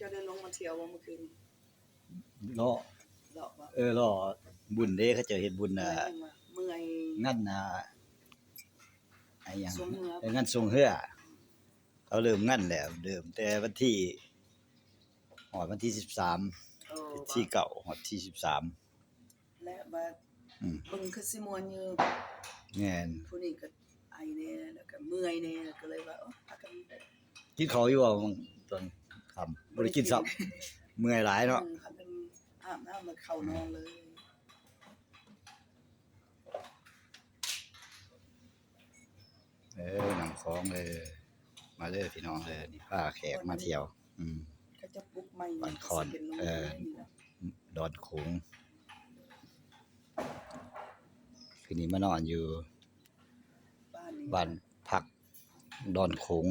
ກໍໄດ້ລົງມາທ່ຽວບໍ່ມື້ຄືນນີ້? ເລາະ ເລາະບໍ່? ເອີ ເລາະບຸນເດ້ ເຂົາເຈົ້າເຮັດບຸນ ເມື່ອຍຫຍັງວະ? ເອີ ເມື່ອຍ ງານ ອ່າ ອີຫຍັງ ຊ່ວງເຮືອ ເອີ ງານຊ່ວງເຮືອ ເຂົາເລີ່ມງານແລ້ວ ເລີ່ມແຕ່ວັນທີ ຮອດວັນທີສິບສາມ ໂອ້ ທີເກົ້າ ຮອດທີສິບສາມ ແລະວ່າ ອືມ ເບິ່ງຄືຊິມ່ວນຢູ່ ແມ່ນ ຜູ້ນີ້ກໍໄອແດ່ ແລ້ວກໍເມື່ອຍແດ່ ກໍເລີຍວ່າ ໂອ້ ພາກັນ ກິນເຂົ້າຢູ່ບໍ່ ຕອນຄ່ຳ? ບໍ່ໄດ້ກິນຊ້ຳ ບໍ່ໄດ້ກິນ ເມື່ອຍຫຼາຍເນາະ ເອີ ພາກັນອາບນ້ຳແລ້ວເຂົ້ານອນເລີຍ ອືມ ເອີ ນ້ຳຂອງເດີ ມາເດີພີ່ນ້ອງເດີ ນີ້ພາແຂກມາທ່ຽວ ອືມ ເຂົາເຈົ້າປຸກໃໝ່ ບ້ານຄອນ ເອີ ດອນໂຂງ ຄືນນີ້ມານອນຢູ່ ບ້ານນີ້ ບ້ານພັກດອນໂຂງ